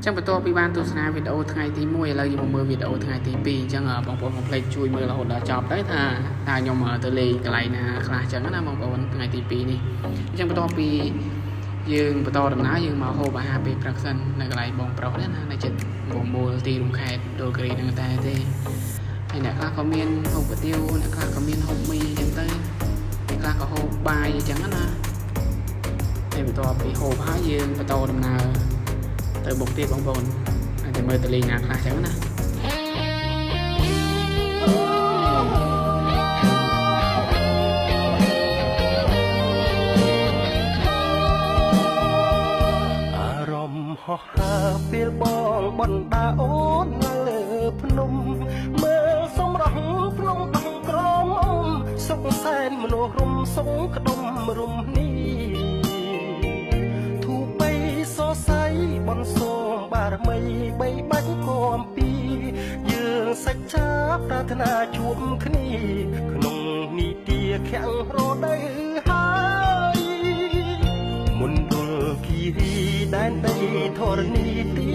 ចឹងបន្ទាប់ពីបានទស្សនាវីដេអូថ្ងៃទី1ឥឡូវយើងមកមើលវីដេអូថ្ងៃទី2អញ្ចឹងបងប្អូនកុំភ្លេចជួយមើលរហូតដល់ចប់ទៅថាតើខ្ញុំទៅលេងកន្លែងណាខ្លះអញ្ចឹងណាបងប្អូនថ្ងៃទី2នេះអញ្ចឹងបន្ទាប់ពីយើងបន្តដំណើរយើងមកហូបអាហារពេលព្រឹកសិននៅកន្លែងបងប្រុសនេះណានៅជិតវងមូលទីរួមខេត្តមណ្ឌលគិរីហ្នឹងតែទេហើយអ្នកខ្លះក៏មានហូបគុយទាវអ្នកខ្លះក៏មានហូបមីអញ្ចឹងទៅអ្នកខ្លះក៏ហូបបាយអញ្ចឹងណាហើយបន្ទាប់ពីហូបហើយយើងបន្តដំណើរ ទៅបុកទៀតបងប្អូនអាចតែមើលតលេងណាខ្លះចឹងណា អារម្មណ៍ហោះហើរពេលបងបណ្ដាអូននៅលើភ្នំមើលសម្រស់ភ្នំបាំងក្រមសុខសែនមនោរមសុខក្ដុមរមនេះធូបីសរសៃបនសូមបារមីបីបាច់គំពីយើងសច្ចាប្រាថ្នាជួបគ្នាក្នុងនីតិខាំងរដូវហើយ មណ្ឌលគិរីដែនដីធរណីទី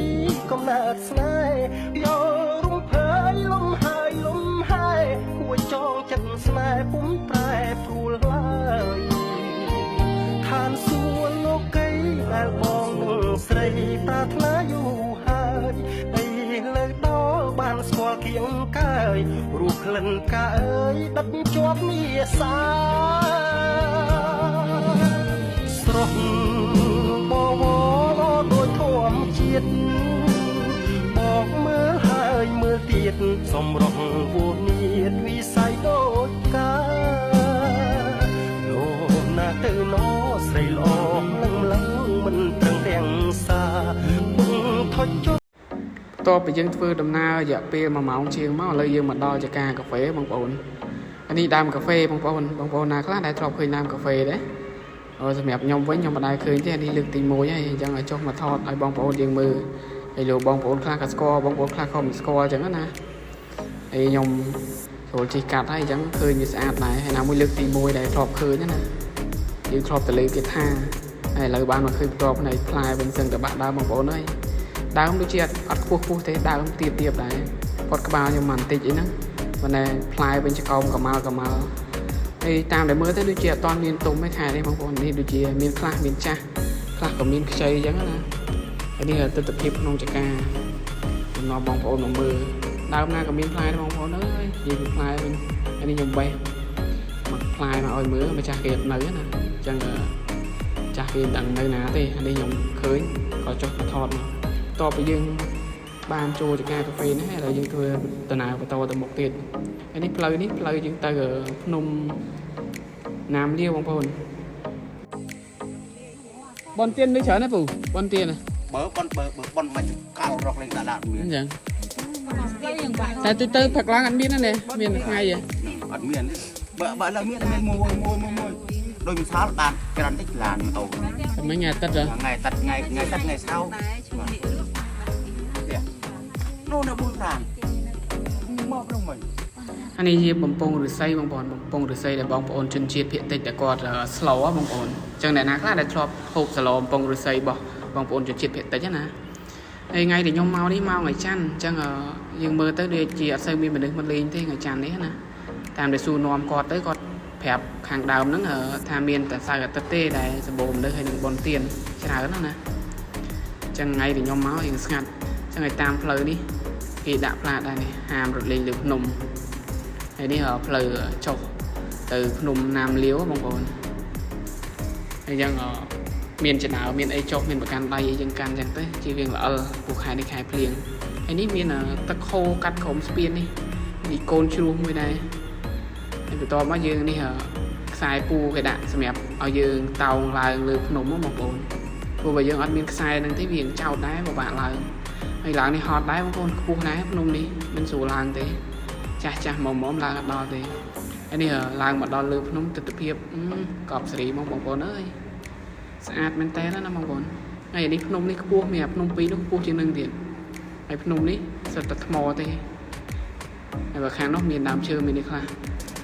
កំណើតស្នេហ៍យករំភើយលំហើយលំហើយគួរចងចិត្តស្នេហ៍ពុំប្រែប្រួលឡើយឋានសួគ៌លោកីដែលបងនឹងស្រីប្រាថ្នាយូរហើយឥឡូវដល់បានស្គាល់គៀងកាយរស់ក្លិនកាអើយដិតជាប់នីសា ស្រស់បវរដោយធម្មជាតិបកមើលហើយមើលទៀតសំរស់វនាតវិស័យដូចកាលោកណាទៅណស្រីល្អលឹងលឹងមិនត្រឹងទាំងសាពុងថុចចុះ បន្ទាប់ពីយើងធ្វើដំណើររយៈពេល1ម៉ោងជាងមកឥឡូវយើងមកដល់ចការកាហ្វេបងប្អូនអានេះដើមកាហ្វេបងប្អូនបងប្អូនណាខ្លះដែលធ្លាប់ឃើញដើមកាហ្វេទេអូសម្រាប់ខ្ញុំវិញខ្ញុំមិនដែលឃើញទេអានេះលើកទី1ហើយអញ្ចឹងឲ្យចុះមកថតឲ្យបងប្អូនយើងមើលហើយលោកបងប្អូនខ្លះក៏ស្គាល់បងប្អូនខ្លះក៏មិនស្គាល់អញ្ចឹងណាហើយខ្ញុំចូលជិះកាត់ហើយអញ្ចឹងឃើញវាស្អាតដែរហើយណាមួយលើកទី1ដែលធ្លាប់ឃើញណាយើងធ្លាប់ទៅលើគេថាហើយឥឡូវបានមកឃើញផ្ទាល់ភ្នែកផ្លែវិញសឹងតែបាក់ដើមបងប្អូនអើយ ដើមដូចជាអត់ខ្ពស់ខ្ពស់ទេដើមទៀបទៀបដែរផុតក្បាលខ្ញុំមិនបន្តិចអីហ្នឹងប៉ុន្តែផ្លែវិញចកោមកម៉ាល់កម៉ាល់ហើយតាមដែលមើលទៅដូចជាអត់ទាន់មានទុំទេខែនេះបងប្អូននេះដូចជាមានខ្លះមានចាស់ខ្លះក៏មានខ្ចីអញ្ចឹងណាហើយនេះទស្សនភាពក្នុងចការកំណត់បងប្អូនមកមើលដើមណាក៏មានផ្លែដែរបងប្អូនអើយនិយាយពីផ្លែវិញហើយនេះខ្ញុំបេះមកផ្លែមកឲ្យមើលម្ចាស់គេអត់នៅណាអញ្ចឹងចាស់គេមិនដឹងនៅណាទេអានេះខ្ញុំឃើញក៏ចុះមកថតមក តបពីយើងបានចូលចការកាហ្វេនេះឥឡូវយើងធ្វើដំណើរបន្តទៅមុខទៀតហើយនេះផ្លូវនេះផ្លូវយើងទៅភ្នំណាមលាវបងប្អូនបនទៀននេះច្រើនណាស់ពូបនទៀនណា បើប៉ុនបើបើប៉ុនមិនកោរកលេងដាក់ដាក់មាន អញ្ចឹងតែទៅទៅផឹកឡើងអត់មានទេណាមានថ្ងៃហ៎ អត់មានបើបើឡើយមានមានមួយមួយមួយមួយដោយមិនសាលបានច្រើនតិចឡានម៉ូតូ តែមិញអាទិត្យហ៎ ថ្ងៃតាត់ថ្ងៃថ្ងៃតាត់ថ្ងៃសៅរ៍នោះនៅ4ប្រានមកក្នុងមិញ អានេះជាបំពង់ឫស្សីបងប្អូនបំពង់ឫស្សីដែលបងប្អូនជនជាតិភាគតិចតែគាត់ស្លហ៎បងប្អូនអញ្ចឹងអ្នកណាខ្លះដែលធ្លាប់ហូបសាឡបំពង់ឫស្សីរបស់បងប្អូនជនជាតិភាគតិចណាហើយថ្ងៃដែលខ្ញុំមកនេះមកថ្ងៃច័ន្ទអញ្ចឹងយើងមើលទៅដូចជាអត់សូវមានមនុស្សមកលេងទេថ្ងៃច័ន្ទនេះណាតាមដែលសួរនាំគាត់ទៅគាត់ប្រាប់ខាងដើមហ្នឹងថាមានតែសៅរ៍អាទិត្យទេដែលសម្បូរមនុស្សហើយនឹងបុណ្យទានច្រើនណាស់ណាអញ្ចឹងថ្ងៃដែលខ្ញុំមកយើងស្ងាត់អញ្ចឹងឲ្យតាមផ្លូវនេះគេដាក់ផ្លាកដែរនេះហាមរត់លេងលើភ្នំ ហើយនេះផ្លូវចុះទៅភ្នំណាមលាវបងប្អូនហើយយ៉ាងមានចណៅមានអីចុះមានប្រកាន់ដៃអីយ៉ាងកាន់ចឹងទៅជាវាងល្អិលពូខែនេះខែភ្លៀងហើយនេះមានទឹកខូកាត់ក្រុមស្ពាននេះនេះកូនជ្រោះមួយដែរហើយបន្ទាប់មកយើងនេះខ្សែពូគេដាក់សម្រាប់ឲ្យយើងតោងឡើងលើភ្នំបងប្អូនព្រោះបើយើងអត់មានខ្សែហ្នឹងទេវាចោតដែរពិបាកឡើងហើយឡើងនេះហត់ដែរបងប្អូនខ្ពស់ដែរភ្នំនេះមិនស្រួលឡើងទេ ចាស់ចាស់មុំមុំឡើងអត់ដល់ទេហើយនេះឡើងមកដល់លើភ្នំទស្សនភាពកប់សេរីមកបងប្អូនអើយស្អាតមែនតើណាបងប្អូនហើយនេះភ្នំនេះខ្ពស់មានអាភ្នំពីរនោះខ្ពស់ជាងនឹងទៀតហើយភ្នំនេះសុទ្ធតែថ្មទេហើយបើខាងនោះមានដើមឈើមាននេះខ្លះ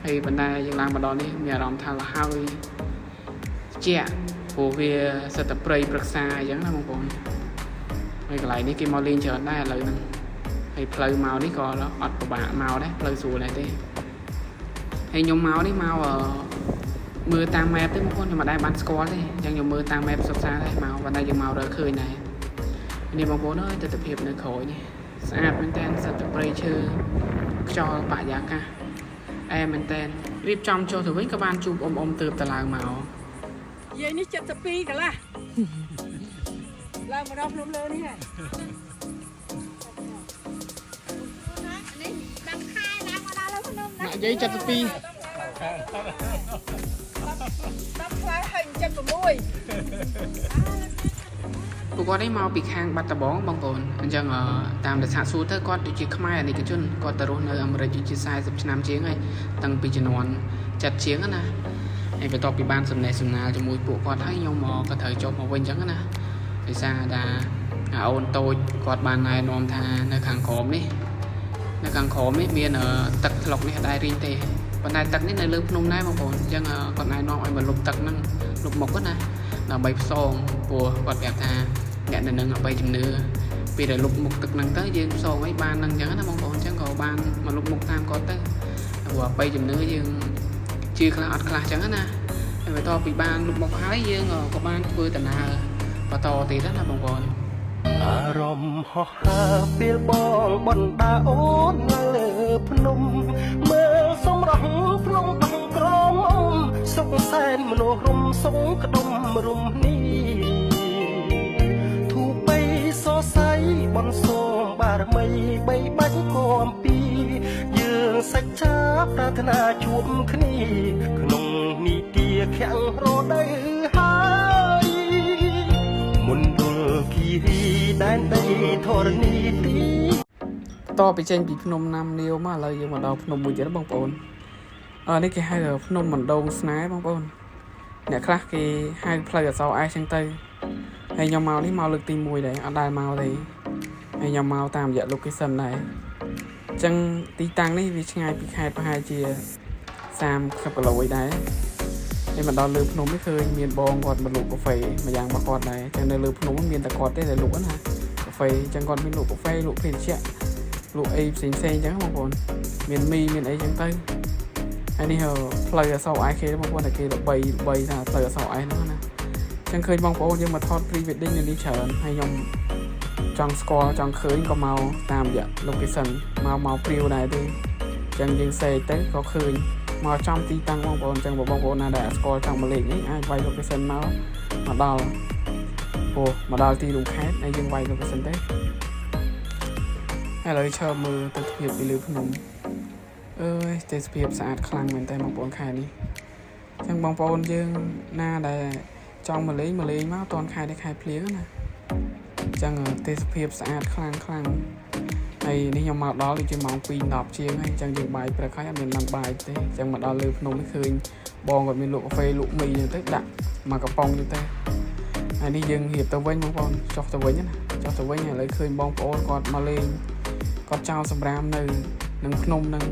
ហើយបណ្ដាយើងឡើងមកដល់នេះមានអារម្មណ៍ថាលហើយជាក់ព្រោះវាសុទ្ធតែព្រៃព្រឹក្សាអញ្ចឹងណាបងប្អូន ហើយកន្លែងនេះគេមកលេងច្រើនដែរឥឡូវហ្នឹងហើយផ្លូវមកនេះក៏អត់ពិបាកមកដែរផ្លូវស្រួលដែរទេហើយខ្ញុំមកនេះមកអឺមើលតាម map ទេបងប្អូនខ្ញុំមិនដែលបានស្គាល់ទេអញ្ចឹងខ្ញុំមើលតាម map សិក្សាដែរមកប៉ុន្តែយើងមករកឃើញដែរនេះបងប្អូនអើយទស្សនភាពនៅក្រោយនេះស្អាតមែនតើសត្វតែព្រៃឈើខ្យល់បរិយាកាសអែមែនតើរៀបចំចុះទៅវិញក៏បានជួបអ៊ំអ៊ំទើបតឡើងមក យាយនេះ72កន្លះឡើងមកដល់ភ្នំលើនេះហើយ នេះដល់ខែឡើងមកដល់លើភ្នំណា ម៉ាក់យាយ72 10ផ្លែហើយ76 ពួកគាត់នេះមកពីខាងបាត់ដំបងបងប្អូនអញ្ចឹងអឺតាមដែលសាកសួរទៅគាត់ដូចជាខ្មែរអានិកជនគាត់ទៅរស់នៅអាមេរិកដូចជា40ឆ្នាំជាងហើយតាំងពីជំនាន់ចិត្តជាងណាហើយបន្ទាប់ពីបានសំណេះសំណាលជាមួយពួកគាត់ហើយខ្ញុំមកក៏ត្រូវចុះមកវិញអញ្ចឹងណាដោយសារថាអាអូនតូចគាត់បានណែនាំថានៅខាងក្រោមនេះនៅខាងក្រោមនេះមានអឺទឹកថ្លុកនេះអត់ដែររីងទេប៉ុន្តែទឹកនេះនៅលើភ្នំដែរបងប្អូនអញ្ចឹងអឺគាត់ណែនាំឲ្យមកលុបទឹកហ្នឹងលុបមុខហ្នឹងណាដើម្បីផ្សងព្រោះគាត់ប្រាប់ថាអ្នកនៅនឹងអបីជំនឿពេលដែលលុបមុខទឹកហ្នឹងទៅយើងផ្សងអីបានហ្នឹងអញ្ចឹងណាបងប្អូនអញ្ចឹងក៏បានមកលុបមុខតាមគាត់ទៅព្រោះអបីជំនឿយើងជឿខ្លះអត់ខ្លះអញ្ចឹងណាហើយបន្ទាប់ពីបានលុបមុខហើយយើងក៏បានធ្វើដំណើរបន្តទៀតណាបងប្អូន អារម្មណ៍ហោះហើរពេលបងបណ្ដាអូនឡើងលើភ្នំមើលសម្រស់ភ្នំបាំងក្រមអ៊ំសុខសែនមនោរមសុខក្ដុមរំនេះធូបៃសរសៃបនសូមបារមីបីបាច់គំពីយើងសច្ចាប្រាថ្នាជួបគ្នាក្នុងនីតិខាំងរដូវហើយ មណ្ឌលគិរីដែនដីធរណីទី តពីចេញពីភ្នំណាំនាវមកឥឡូវយើងមកដល់ភ្នំមួយទៀតបងប្អូនអឺនេះគេហៅថាភ្នំមណ្ដងស្នេហ៍បងប្អូនអ្នកខ្លះគេហៅផ្លូវអសរអេសចឹងទៅហើយខ្ញុំមកនេះមកលើកទី1ដែរអត់ដែលមកទេហើយខ្ញុំមកតាមរយៈ location ដែរអញ្ចឹងទីតាំងនេះវាឆ្ងាយពីខេត្តប្រហែលជា30គីឡូឯដែរហើយមកដល់លើភ្នំនេះឃើញមានបងគាត់មកលក់កាហ្វេមួយយ៉ាងរបស់គាត់ដែរអញ្ចឹងនៅលើភ្នំមានតែគាត់ទេដែលលក់ណាកាហ្វេអញ្ចឹងគាត់មានលក់កាហ្វេលក់ភេសជ្ជៈ លក់អីផ្សេងផ្សេងអញ្ចឹងបងប្អូនមានមីមានអីចឹងទៅហើយនេះផ្លូវអសរ IK បងប្អូនតែគេល្បីល្បីថាផ្លូវអសរ I ហ្នឹងណាអញ្ចឹងឃើញបងប្អូនយើងមកថត pre wedding នៅនេះច្រើនហើយខ្ញុំចង់ស្គាល់ចង់ឃើញក៏មកតាមរយៈ location មកមកព្រាវដែរទេអញ្ចឹងយើងសេកទៅក៏ឃើញមកចំទីតាំងបងប្អូនអញ្ចឹងបើបងប្អូនណាដែលអត់ស្គាល់ចង់មកលេខនេះអាចវាយ location មកមកដល់ព្រោះមកដល់ទីរួមខេត្តហើយយើងវាយ location ទៅ ហើយឥឡូវឈរមើលទស្សនភាពពីលើភ្នំអើយទេសភាពស្អាតខ្លាំងមែនតើបងប្អូនខែនេះអញ្ចឹងបងប្អូនយើងណាដែលចង់មកលេងមកលេងមកតនខែនេះខែភ្លៀងណាអញ្ចឹងទេសភាពស្អាតខ្លាំងខ្លាំងហើយនេះខ្ញុំមកដល់ដូចជាម៉ោង2:10ជាងហើយអញ្ចឹងយើងបាយព្រឹកហើយអត់មានបានបាយទេអញ្ចឹងមកដល់លើភ្នំនេះឃើញបងគាត់មានលក់កាហ្វេលក់មីអញ្ចឹងទៅដាក់មកកំប៉ុងអញ្ចឹងទៅហើយនេះយើងរៀបទៅវិញបងប្អូនចុះទៅវិញណាចុះទៅវិញឥឡូវឃើញបងប្អូនគាត់មកលេង គាត់ចោលសម្រាមនៅនឹងភ្នំនឹង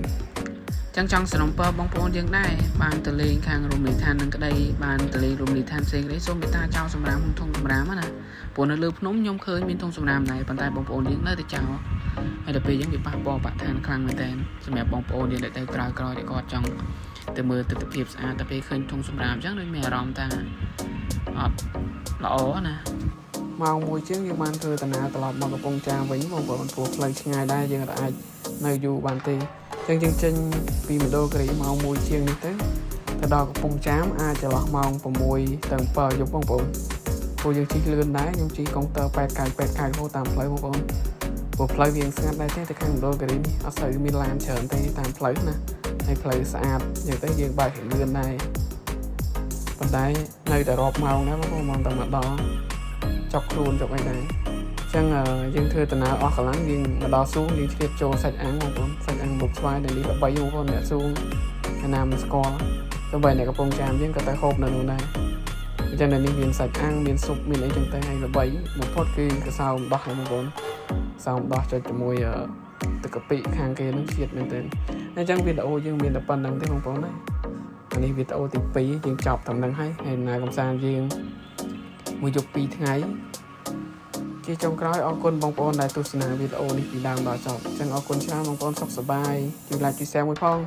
ចឹងចង់សនំពរបងប្អូនយើងដែរបានទៅលេងខាងរមណីយដ្ឋាននឹងក្តីបានទៅលេងរមណីយដ្ឋានផ្សេងក្តីសូមមេត្តាចោលសម្រាមក្នុងធុងសម្រាមណាព្រោះនៅលើភ្នំខ្ញុំឃើញមានធុងសម្រាមដែរប៉ុន្តែបងប្អូនយើងនៅតែចោលហើយដល់ពេលយើងវាប៉ះពាល់បរិស្ថានខ្លាំងមែនតើសម្រាប់បងប្អូនយើងដែលទៅក្រោយក្រោយដែលគាត់ចង់ទៅមើលទស្សនភាពស្អាតតែពេលឃើញធុងសម្រាមចឹងដូចមានអារម្មណ៍ថាអត់ល្អណា ម៉ោងមួយជាងយើងបានធ្វើដំណើរត្រឡប់មកកំពង់ចាមវិញបងប្អូនព្រោះផ្លូវឆ្ងាយដែរយើងអាចនៅយូរបានទេអញ្ចឹងយើងចេញពីមណ្ឌលគិរីម៉ោងមួយជាងនេះទៅទៅដល់កំពង់ចាមអាចចន្លោះម៉ោង6ទៅ7យប់បងប្អូនព្រោះយើងជិះលឿនដែរខ្ញុំជិះកុងទ័រ8 9 8 9រហូតតាមផ្លូវបងប្អូនព្រោះផ្លូវវាស្ងាត់ដែរទេទៅខាងមណ្ឌលគិរីនេះអត់សូវមានឡានច្រើនទេតាមផ្លូវណាហើយផ្លូវស្អាតអញ្ចឹងទៅយើងបើកលឿនដែរប៉ុន្តែនៅតែរាប់ម៉ោងដែរបងប្អូនម៉ោងតែមកដល់ ចុកខ្លួនចុកអីដែរអញ្ចឹងយើងធ្វើដំណើរអស់កម្លាំងយើងមកដល់សួងយើងឆ្លៀតចូលសាច់អាំងបងប្អូនសាច់អាំងបុកស្វាយនៅនេះល្បីបងប្អូនអ្នកសួងឯណាមិនស្គាល់ទោះបីអ្នកកំពង់ចាមយើងក៏ទៅហូបនៅនោះដែរអញ្ចឹងនៅនេះមានសាច់អាំងមានស៊ុបមានអីចឹងទៅហើយល្បីបំផុតគឺកសោមដោះហ្នឹងបងប្អូនកសោមដោះចុចជាមួយទឹកកាពិខាងគេហ្នឹងជាតិមែនទែនអញ្ចឹងវីដេអូយើងមានតែប៉ុណ្្នឹងទេបងប្អូនណាអានេះវីដេអូទី2យើងចប់ត្រឹមហ្នឹងហើយហើយដំណើរកម្សាន្តយើងមួយយប់2ថ្ងៃ ជាចុងក្រោយអរគុណបងប្អូនដែលទស្សនាវីដេអូនេះពីដើមដល់ចប់អញ្ចឹងអរគុណច្រើនបងប្អូនសុខសប្បាយជួយ like ជួយ share មួយផង។